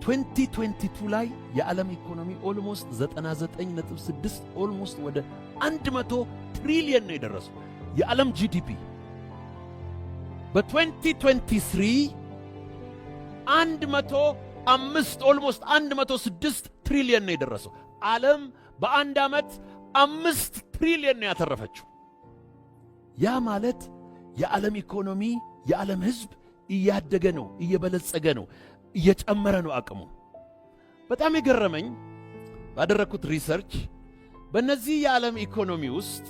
2022 ላይ የዓለም ኢኮኖሚ almost 99.6፣ almost ወደ 100 ትሪሊየን ነው የደረሰው የዓለም GDP። በ2023 105፣ almost 106 ትሪሊየን ነው የደረሰው። ዓለም በአንድ ዓመት 5 ትሪሊየን ነው ያተረፈችው። ያ ማለት የዓለም ኢኮኖሚ፣ የዓለም ሕዝብ እያደገ ነው፣ እየበለጸገ ነው፣ እየጨመረ ነው አቅሙ። በጣም የገረመኝ ባደረግኩት research በእነዚህ የዓለም ኢኮኖሚ ውስጥ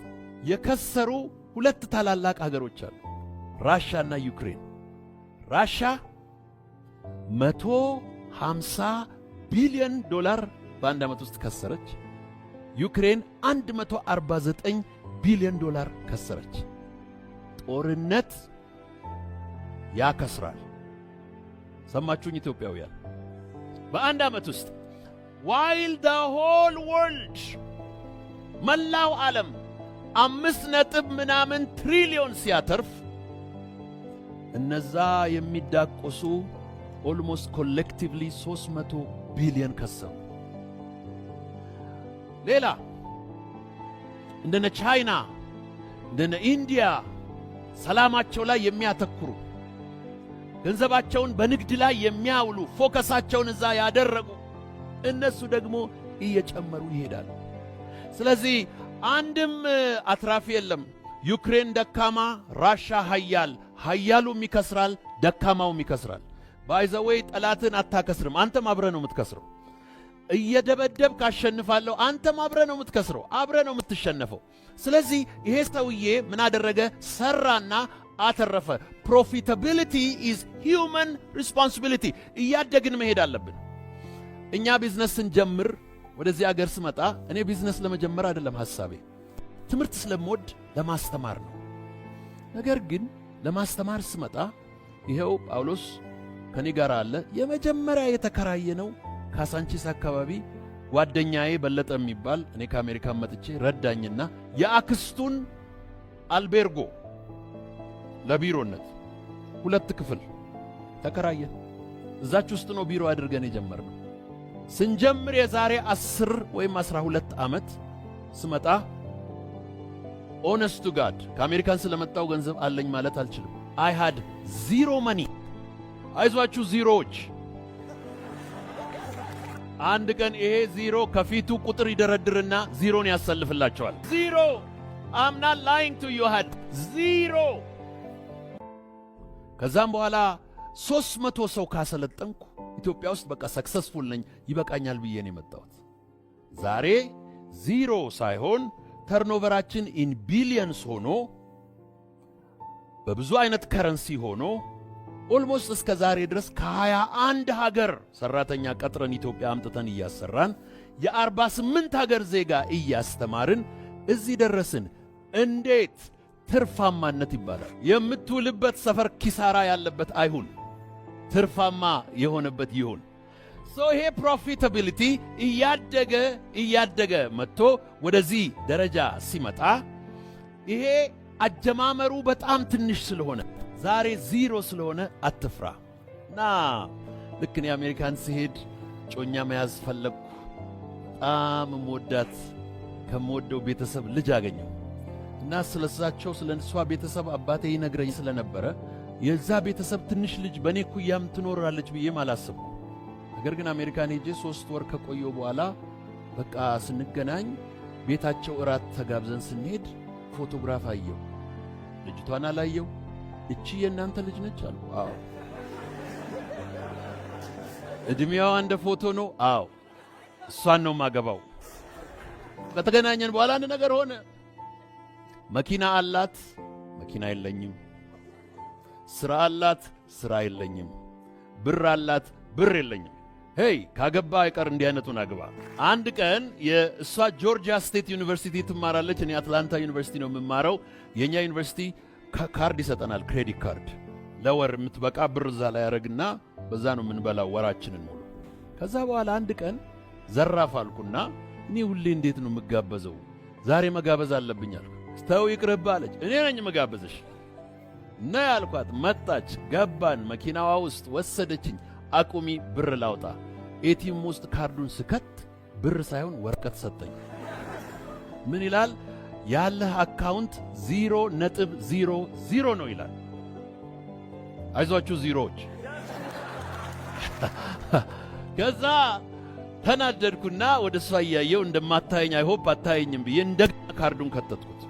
የከሰሩ ሁለት ታላላቅ ሀገሮች አሉ፣ ራሻ እና ዩክሬን። ራሻ 150 ቢሊዮን ዶላር በአንድ ዓመት ውስጥ ከሰረች። ዩክሬን 149 ቢሊዮን ዶላር ከሰረች። ጦርነት ያከስራል። ሰማችሁኝ ኢትዮጵያውያን? በአንድ ዓመት ውስጥ while the whole world፣ መላው ዓለም አምስት ነጥብ ምናምን ትሪሊዮን ሲያተርፍ፣ እነዛ የሚዳቆሱ almost collectively 300 ቢሊዮን ከሰሩ። ሌላ እንደነ ቻይና፣ እንደነ ኢንዲያ ሰላማቸው ላይ የሚያተኩሩ፣ ገንዘባቸውን በንግድ ላይ የሚያውሉ፣ focus ኣቸውን እዛ ያደረጉ፣ እነሱ ደግሞ እየጨመሩ ይሄዳሉ። ስለዚህ አንድም አትራፊ የለም። ዩክሬን ደካማ፣ ራሻ ሀያል። ሀያሉም ይከስራል፣ ደካማውም ይከስራል። By the way፣ ጠላትን አታከስርም፣ አንተም አብረህ ነው የምትከስረው። እየደበደብክ አሸንፋለሁ፣ አንተም አብረህ ነው የምትከስረው፣ አብረህ ነው የምትሸነፈው። ስለዚህ ይሄ ሰውዬ ምን አደረገ? ሰራና አተረፈ። Profitability is human responsibility። እያደግን መሄድ አለብን። እኛ ቢዝነስ ስንጀምር፣ ወደዚህ አገር ስመጣ እኔ ቢዝነስ ለመጀመር አይደለም ሐሳቤ፣ ትምህርት ስለምወድ ለማስተማር ነው። ነገር ግን ለማስተማር ስመጣ ይኸው ጳውሎስ ከኔ ጋር አለ። የመጀመሪያ የተከራየነው ካሳንቺስ አካባቢ ጓደኛዬ በለጠ የሚባል፣ እኔ ከአሜሪካን መጥቼ ረዳኝና የአክስቱን አልቤርጎ ለቢሮነት ሁለት ክፍል ተከራየን። እዛች ውስጥ ነው ቢሮ አድርገን የጀመርነው። ስንጀምር የዛሬ 10 ወይም 12 ዓመት ስመጣ፣ honest to God፣ ከአሜሪካን ስለመጣው ገንዘብ አለኝ ማለት አልችልም። I had zero money። አይዟችሁ ዚሮዎች፣ አንድ ቀን ይሄ ዚሮ ከፊቱ ቁጥር ይደረድርና ዚሮን ያሰልፍላቸዋል። Zero, I'm not lying to you, had zero። ከዛም በኋላ 300 ሰው ካሰለጠንኩ ኢትዮጵያ ውስጥ በቃ successful ነኝ፣ ይበቃኛል ብዬ ነው የመጣሁት። ዛሬ ዚሮ ሳይሆን turnover ኣችን in billions ሆኖ፣ በብዙ አይነት currency ሆኖ፣ almost እስከ ዛሬ ድረስ ከ21 ሀገር ሰራተኛ ቀጥረን ኢትዮጵያ አምጥተን እያሰራን፣ የ48 ሀገር ዜጋ እያስተማርን እዚህ ደረስን። እንዴት? ትርፋማነት ይባላል። የምትውልበት ሰፈር ኪሳራ ያለበት አይሁን፣ ትርፋማ የሆነበት ይሁን። So ይሄ profitability እያደገ እያደገ መጥቶ ወደዚህ ደረጃ ሲመጣ፣ ይሄ አጀማመሩ በጣም ትንሽ ስለሆነ፣ ዛሬ ዚሮ ስለሆነ አትፍራ። እና ልክ እኔ አሜሪካን ስሄድ እጮኛ መያዝ ፈለግኩ። በጣም የምወዳት ከምወደው ቤተሰብ ልጅ አገኘሁ እና ስለሳቸው፣ ስለ እሷ ቤተሰብ አባቴ ይነግረኝ ስለነበረ የዛ ቤተሰብ ትንሽ ልጅ በእኔ እኩያም ትኖራለች ብዬም አላሰብኩም። ነገር ግን አሜሪካን ሄጄ 3 ወር ከቆየሁ በኋላ በቃ ስንገናኝ፣ ቤታቸው እራት ተጋብዘን ስንሄድ ፎቶግራፍ አየሁ። ልጅቷን አላየሁ። "እቺ የእናንተ ልጅ ነች?" አልኩ። "አዎ።" "እድሜዋ እንደ ፎቶ ነው?" "አዎ።" "እሷን ነው ማገባው።" ከተገናኘን በኋላ አንድ ነገር ሆነ። መኪና አላት፣ መኪና የለኝም። ስራ አላት፣ ስራ የለኝም። ብር አላት፣ ብር የለኝም። Hey፣ ካገባ አይቀር እንዲህ አይነቱን አግባ። አንድ ቀን የእሷ Georgia State University ትማራለች፣ እኔ አትላንታ ዩኒቨርሲቲ ነው የምማረው። የእኛ ዩኒቨርሲቲ ካርድ ይሰጠናል፣ credit card፣ ለወር የምትበቃ ብር እዛ ላይ ያደረግና በዛ ነው የምንበላው ወራችንን ሙሉ። ከዛ በኋላ አንድ ቀን ዘራፍ አልኩና እኔ ሁሌ እንዴት ነው የምጋበዘው? ዛሬ መጋበዝ አለብኝ አልኩ። "ተው ይቅርብህ" አለች። "እኔ ነኝ የምጋብዝሽ" ና ያልኳት። መጣች፣ ገባን፣ መኪናዋ ውስጥ ወሰደችኝ። "አቁሚ፣ ብር ላውጣ።" ATM ውስጥ ካርዱን ስከት ብር ሳይሆን ወረቀት ሰጠኝ። ምን ይላል? ያለህ account 0.00 ነው ይላል። አይዟችሁ ዚሮዎች። ከዛ ተናደድኩና ወደ እሷ እያየው እንደማታየኝ፣ I hope አታየኝም ብዬ እንደገና ካርዱን ከተትኩት፣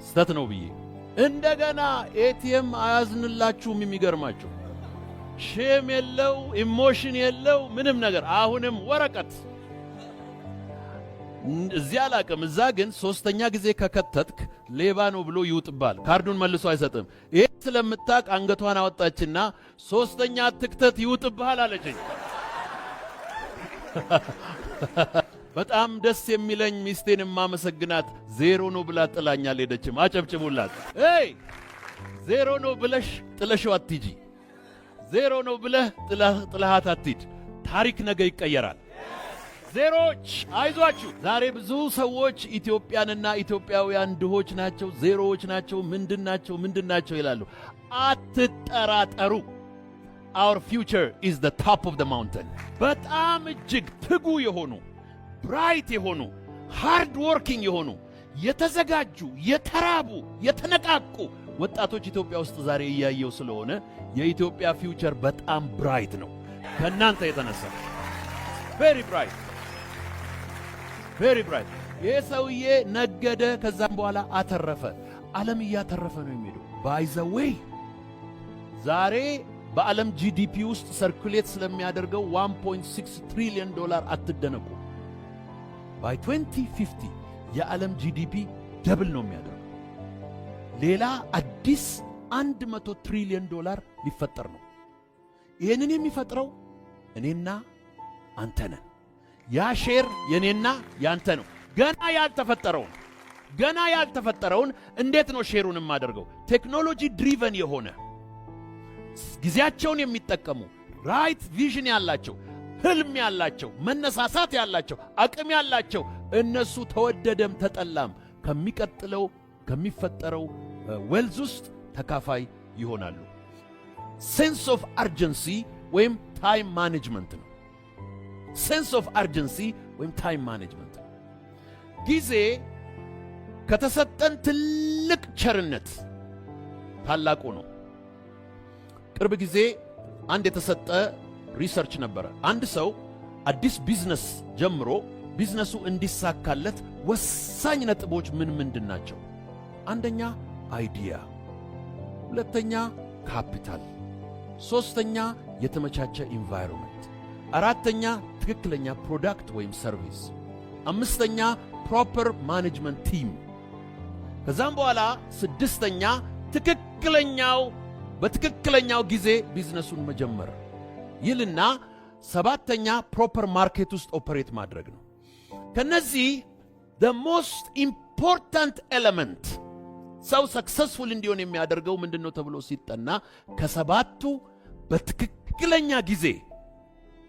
ስተት ነው ብዬ። እንደገና ATM አያዝንላችሁም። የሚገርማችሁ shame የለው፣ emotion የለው፣ ምንም ነገር። አሁንም ወረቀት። እዚያ አላቅም። እዛ ግን ሶስተኛ ጊዜ ከከተትክ ሌባ ነው ብሎ ይውጥባል። ካርዱን መልሶ አይሰጥም። ይሄ ስለምታቅ አንገቷን አወጣችና ሶስተኛ ትክተት ይውጥብሃል አለችኝ። በጣም ደስ የሚለኝ፣ ሚስቴን የማመሰግናት፣ ዜሮ ነው ብላ ጥላኝ አልሄደችም። አጨብጭቡላት። Hey፣ ዜሮ ነው ብለሽ ጥለሽው አትሂጂ። ዜሮ ነው ብለህ ጥለሃት አትሂድ። ታሪክ ነገ ይቀየራል። ዜሮዎች አይዟችሁ። ዛሬ ብዙ ሰዎች ኢትዮጵያንና ኢትዮጵያውያን ድሆች ናቸው፣ ዜሮዎች ናቸው፣ ምንድን ናቸው፣ ምንድን ናቸው ይላሉ። አትጠራጠሩ። Our future is the top of the mountain። በጣም እጅግ ትጉ የሆኑ፣ bright የሆኑ፣ hard working የሆኑ፣ የተዘጋጁ፣ የተራቡ፣ የተነቃቁ ወጣቶች ኢትዮጵያ ውስጥ ዛሬ እያየው ስለሆነ የኢትዮጵያ future በጣም bright ነው። ከእናንተ የተነሳ very bright, very bright። ይህ ሰውዬ ነገደ፣ ከዛም በኋላ አተረፈ። ዓለም እያተረፈ ነው የሚሄደው። By the way፣ ዛሬ በዓለም GDP ውስጥ circulate ስለሚያደርገው 1.6 ትሪሊዮን ዶላር አትደነቁ። By 2050 የዓለም GDP double ነው የሚያደርገው። ሌላ አዲስ 100 ትሪሊዮን ዶላር ሊፈጠር ነው። ይህንን የሚፈጥረው እኔና አንተ ነን። ያ share የኔና ያንተ ነው። ገና ያልተፈጠረውን እንዴት ነው share ኡን የማደርገው? Technology driven የሆነ፣ ጊዜያቸውን የሚጠቀሙ፣ right vision ያላቸው፣ ህልም ያላቸው፣ መነሳሳት ያላቸው፣ አቅም ያላቸው፣ እነሱ ተወደደም ተጠላም ከሚቀጥለው ከሚፈጠረው wealth ውስጥ ተካፋይ ይሆናሉ። Sense of urgency ወይም time management ነው። Sense of urgency ወይም time management ነው። ጊዜ ከተሰጠን ትልቅ ቸርነት ታላቁ ነው። ቅርብ ጊዜ አንድ የተሰጠ research ነበረ። አንድ ሰው አዲስ ቢዝነስ ጀምሮ ቢዝነሱ እንዲሳካለት ወሳኝ ነጥቦች ምን ምንድን ናቸው? አንደኛ idea፣ ሁለተኛ ካፒታል፣ ሦስተኛ የተመቻቸ environment፣ አራተኛ ትክክለኛ product ወይም service፣ አምስተኛ proper management team፣ ከዛም በኋላ ስድስተኛ በትክክለኛው ጊዜ ቢዝነሱን መጀመር ይልና ሰባተኛ proper market ውስጥ operate ማድረግ ነው። ከነዚህ the most important element ሰው successful እንዲሆን የሚያደርገው ምንድን ነው ተብሎ ሲጠና ከሰባቱ በትክክለኛ ጊዜ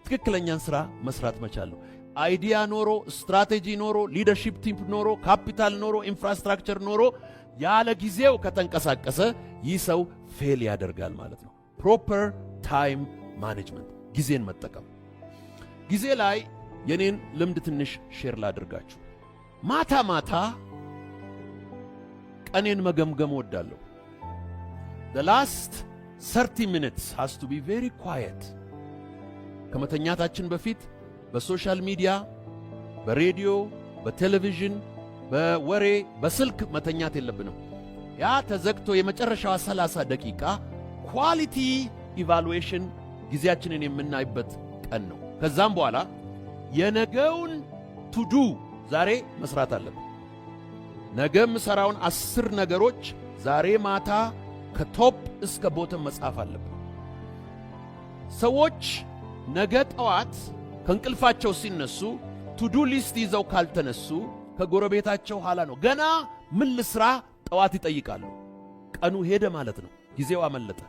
ትክክለኛን ሥራ መስራት መቻል ነው። Idea ኖሮ፣ ስትራቴጂ ኖሮ፣ leadership team ኖሮ፣ ካፒታል ኖሮ፣ infrastructure ኖሮ ያለ ጊዜው ከተንቀሳቀሰ ይህ ሰው fail ያደርጋል ማለት ነው። Proper time management፣ ጊዜን መጠቀም። ጊዜ ላይ የኔን ልምድ ትንሽ share ላድርጋችሁ። ማታ ማታ ቀኔን መገምገም እወዳለሁ። The last 30 minutes has to be very quiet። ከመተኛታችን በፊት በ social media፣ በሬዲዮ፣ በቴሌቪዥን፣ በወሬ፣ በስልክ መተኛት የለብንም። ያ ተዘግቶ የመጨረሻዋ 30 ደቂቃ quality evaluation ጊዜያችንን የምናይበት ቀን ነው። ከዛም በኋላ የነገውን to do ዛሬ መስራት አለብን። ነገ የምሠራውን 10 ነገሮች ዛሬ ማታ ከ top እስከ bottom መጻፍ አለብን። ሰዎች ነገ ጠዋት ከእንቅልፋቸው ሲነሱ to do list ይዘው ካልተነሱ ከጎረቤታቸው ኋላ ነው። ገና ምን ልስራ ጠዋት ይጠይቃሉ። ቀኑ ሄደ ማለት ነው። ጊዜው አመለጠ።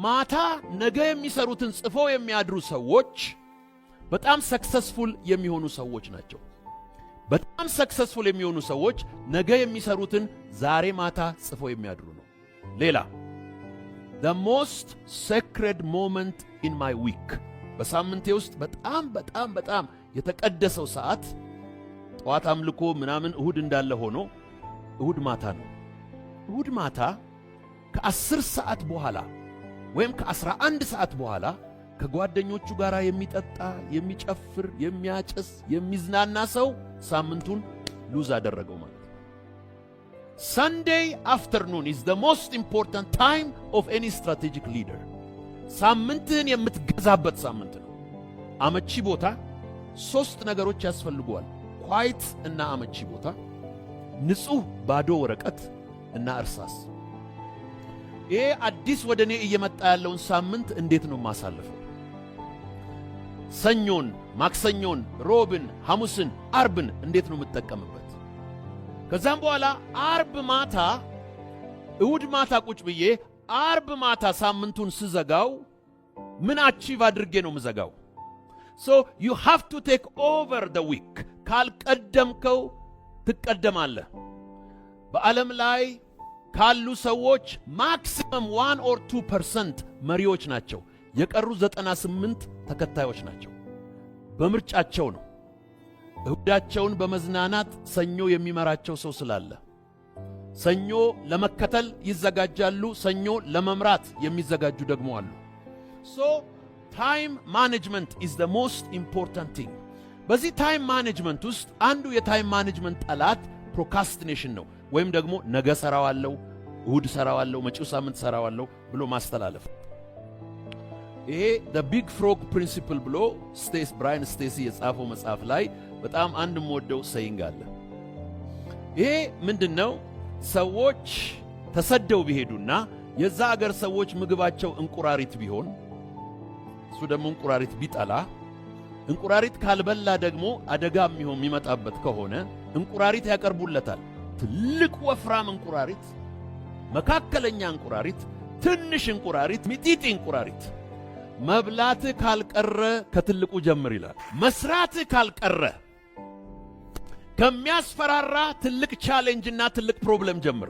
ማታ ነገ የሚሰሩትን ጽፈው የሚያድሩ ሰዎች በጣም successful የሚሆኑ ሰዎች ናቸው። በጣም successful የሚሆኑ ሰዎች ነገ የሚሰሩትን ዛሬ ማታ ጽፈው የሚያድሩ ነው። ሌላ the most sacred moment in my week በሳምንቴ ውስጥ በጣም በጣም በጣም የተቀደሰው ሰዓት ጠዋት አምልኮ ምናምን እሁድ እንዳለ ሆኖ እሁድ ማታ ነው። እሁድ ማታ ከ10 ሰዓት በኋላ ወይም ከ11 ሰዓት በኋላ ከጓደኞቹ ጋር የሚጠጣ፣ የሚጨፍር፣ የሚያጨስ፣ የሚዝናና ሰው ሳምንቱን lose አደረገው ማለት ነው። Sunday afternoon is the most important time of any strategic leader። ሳምንትህን የምትገዛበት ሳምንት ነው። አመቺ ቦታ፣ ሦስት ነገሮች ያስፈልጉሃል። Quiet እና አመቺ ቦታ፣ ንጹሕ ባዶ ወረቀት እና እርሳስ። ይሄ አዲስ ወደ እኔ እየመጣ ያለውን ሳምንት እንዴት ነው የማሳልፈው? ሰኞን፣ ማክሰኞን፣ ሮብን፣ ሐሙስን፣ አርብን እንዴት ነው የምጠቀምበት? ከዛም በኋላ አርብ ማታ፣ እሁድ ማታ ቁጭ ብዬ አርብ ማታ ሳምንቱን ስዘጋው ምን achieve አድርጌ ነው ምዘጋው? So you have to take over the week። ካልቀደምከው ትቀደማለህ። በዓለም ላይ ካሉ ሰዎች maximum 1 or 2% መሪዎች ናቸው። የቀሩ 98 ተከታዮች ናቸው። በምርጫቸው ነው። እሁዳቸውን በመዝናናት ሰኞ የሚመራቸው ሰው ስላለ ሰኞ ለመከተል ይዘጋጃሉ። ሰኞ ለመምራት የሚዘጋጁ ደግሞ አሉ። So time management is the most important thing። በዚህ time management ውስጥ አንዱ የ time management ጠላት procrastination ነው፣ ወይም ደግሞ ነገ ሰራዋለሁ፣ እሁድ ሰራዋለሁ፣ መጪው ሳምንት ሰራዋለሁ ብሎ ማስተላለፍ። ይሄ The Big Frog Principle ብሎ ስቴስ ብራይን ስቴሲ የጻፈው መጽሐፍ ላይ በጣም አንድ የምወደው saying አለ። ይሄ ምንድን ነው? ሰዎች ተሰደው ቢሄዱና የዛ አገር ሰዎች ምግባቸው እንቁራሪት ቢሆን፣ እሱ ደግሞ እንቁራሪት ቢጠላ፣ እንቁራሪት ካልበላ ደግሞ አደጋ የሚሆን የሚመጣበት ከሆነ እንቁራሪት ያቀርቡለታል። ትልቅ ወፍራም እንቁራሪት፣ መካከለኛ እንቁራሪት፣ ትንሽ እንቁራሪት፣ ሚጢጢ እንቁራሪት። መብላትህ ካልቀረ ከትልቁ ጀምር ይላል። መስራትህ ካልቀረ ከሚያስፈራራ ትልቅ challenge ና ትልቅ problem ጀምር።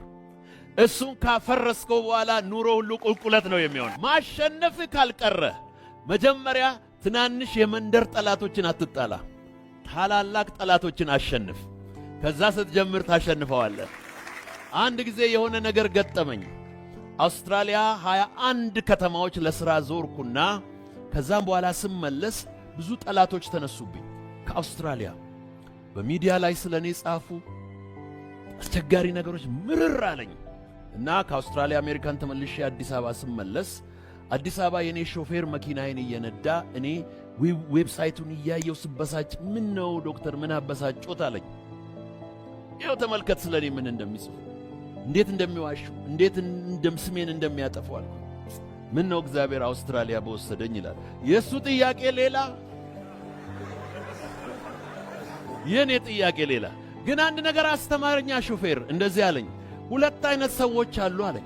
እሱን ካፈረስከው በኋላ ኑሮ ሁሉ ቁልቁለት ነው የሚሆን። ማሸነፍህ ካልቀረ መጀመሪያ ትናንሽ የመንደር ጠላቶችን አትጣላ፣ ታላላቅ ጠላቶችን አሸንፍ። ከዛ ስትጀምር ታሸንፈዋለህ። አንድ ጊዜ የሆነ ነገር ገጠመኝ። አውስትራሊያ 21 ከተማዎች ለሥራ ዞርኩና ከዛም በኋላ ስመለስ ብዙ ጠላቶች ተነሱብኝ። ከአውስትራሊያ በሚዲያ ላይ ስለ እኔ ጻፉ። አስቸጋሪ ነገሮች ምርር አለኝ እና ከአውስትራሊያ አሜሪካን ተመልሼ አዲስ አበባ ስመለስ አዲስ አበባ የእኔ ሾፌር መኪናዬን እየነዳ እኔ website ኡን እያየው ስበሳጭ፣ "ምን ነው ዶክተር፣ ምን አበሳጮት?" አለኝ። "ይኸው ተመልከት ስለ እኔ ምን እንደሚጽፉ፣ እንዴት እንደሚዋሹ፣ እንዴት ስሜን እንደሚያጠፉ" አልኩ። "ምን ነው እግዚአብሔር አውስትራሊያ በወሰደኝ" ይላል። የእሱ ጥያቄ ሌላ፣ የእኔ ጥያቄ ሌላ። ግን አንድ ነገር አስተማረኛ ሾፌር። እንደዚህ አለኝ፣ "ሁለት አይነት ሰዎች አሉ" አለኝ።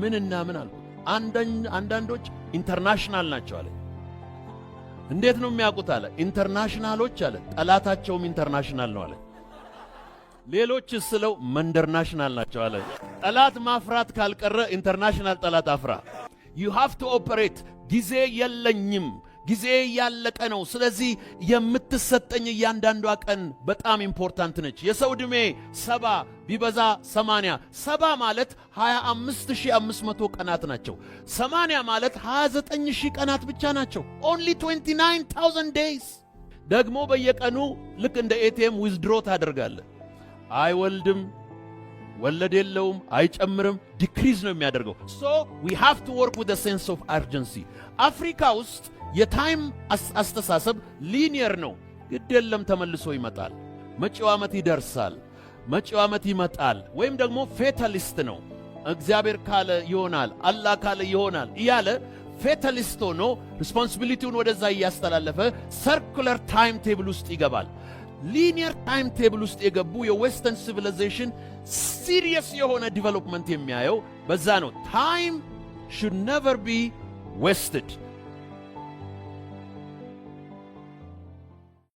"ምንና ምን?" አልኩት። "አንዳንዶች international ናቸው" አለኝ። "እንዴት ነው የሚያውቁት?" አለ። "International ኦች" አለ፣ "ጠላታቸውም international ነው" አለ። "ሌሎች?" ስለው "መንደርናሽናል ናቸው" አለ። ጠላት ማፍራት ካልቀረ international ጠላት አፍራ። You have to operate። ጊዜ የለኝም፣ ጊዜ እያለቀ ነው። ስለዚህ የምትሰጠኝ እያንዳንዷ ቀን በጣም important ነች። የሰው ዕድሜ 70 ቢበዛ 80። 70 ማለት 25,500 ቀናት ናቸው። 80 ማለት 29,000 ቀናት ብቻ ናቸው። Only 29,000 days። ደግሞ በየቀኑ ልክ እንደ ATM withdraw ታደርጋለህ። አይወልድም፣ ወለድ የለውም፣ አይጨምርም፣ decrease ነው የሚያደርገው። So we have to work with sense of urgency። አፍሪካ ውስጥ የ time አስተሳሰብ linear ነው። ግድ የለም ተመልሶ ይመጣል፣ መጪው ዓመት ይደርሳል፣ መጪው ዓመት ይመጣል። ወይም ደግሞ fatalist ነው። እግዚአብሔር ካለ ይሆናል፣ አላህ ካለ ይሆናል እያለ fatalist ሆኖ responsibility ውን ወደዛ እያስተላለፈ circular time table ውስጥ ይገባል። Linear time table ውስጥ የገቡ የ Western civilization serious የሆነ development የሚያየው በዛ ነው። Time should never be wasted።